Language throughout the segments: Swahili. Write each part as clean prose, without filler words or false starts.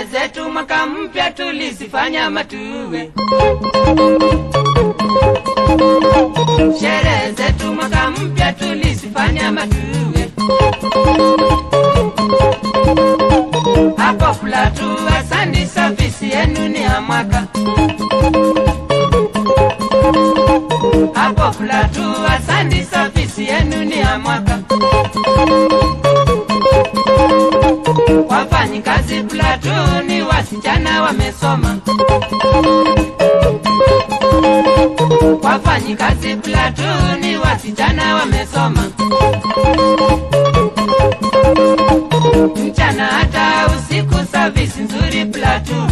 Sherehe zetu mwaka mpya tulizifanya matuwe. Sherehe zetu mwaka mpya tulizifanya matuwe. Hapo Plateau asandi service yenu ni ya mwaka. Hapo Plateau asandi service yenu ni ya mwaka. Wafanyikazi Plateau ni wasichana wamesoma. Wafanyikazi Plateau ni wasichana wamesoma. Mchana hata usiku service nzuri Plateau.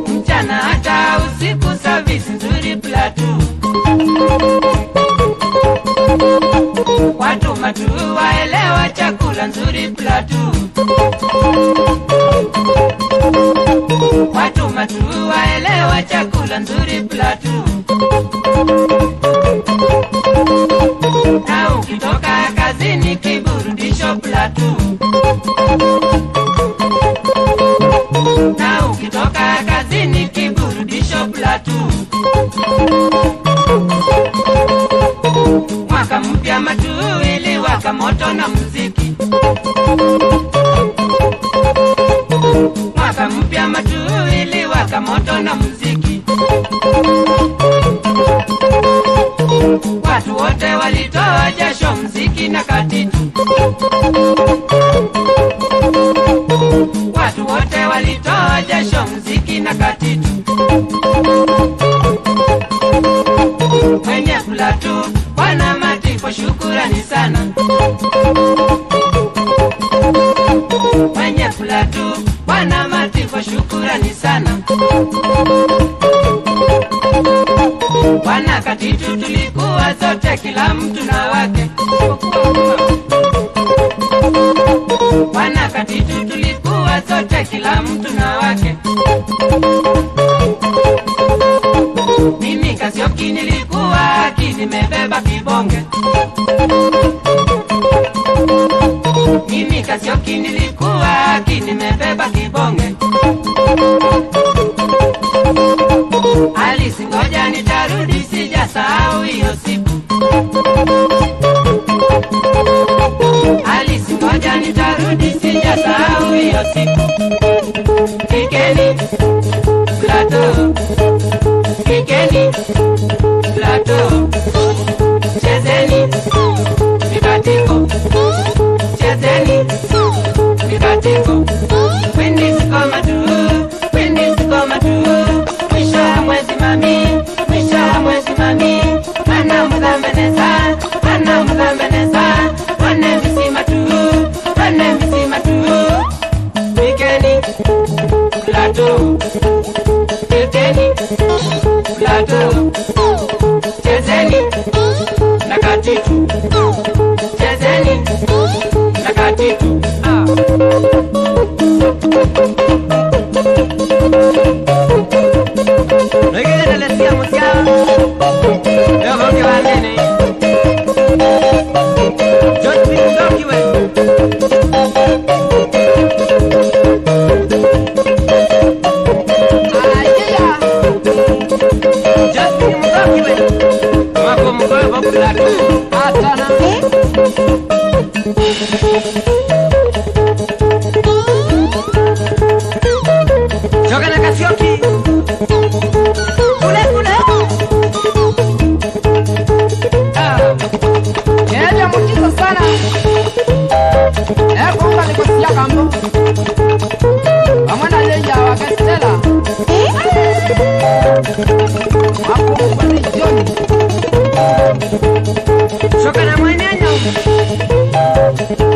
Mchana hata usiku service nzuri Plateau. Watu matu waelewa chakula nzuri Plateau. Watu matu waelewa chakula nzuri Plateau. Na ukitoka kazini kiburudisho Plateau. Na ukitoka kazini kiburudisho Plateau. Mwaka mpya Matuu iliwaka moto na muziki. Mwaka mpya Matuu iliwaka moto na muziki. Watu wote walitoa jasho muziki na katitu. Watu wote walitoa jasho muziki na katitu. Mwenye Plateau Bwana Matipo shukurani sana. Mwenye Plateau Bwana Matipo shukurani sana. Bwana Katitu tulikuwa zote kila mtu na wake. Bwana Katitu tulikuwa zote kila mtu na wake. Mimi Kasioki nilikuwa nimebeba kibonge. Mimi Kasioki nilikuwa nimebeba kibonge. Alice ngoja nitarudi sijasahau hiyo siku. Alice ngoja nitarudi sijasahau hiyo siku. Kikeni Plateau, kikeni Plateau, chezeni mikatiko, chezeni mikatiko. Kwindi siko Matuu, kwindi siko Matuu. Mwisho wa mwezi mami, mwisho wa mwezi mami. Mana mugameneza, mana mugameneza. Wane misi Matuu, wane misi Matuu. Kikeni Plateau, kikeni Plateau, chezeni na katitu, chezeni na katitu.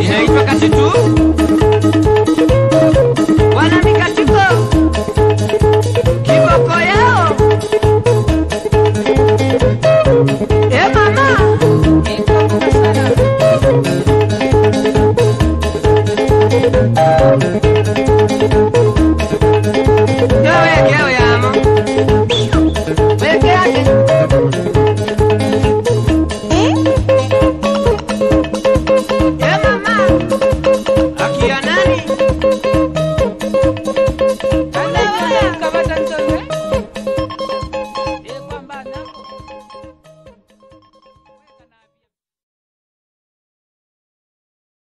Inaitwa Katitu.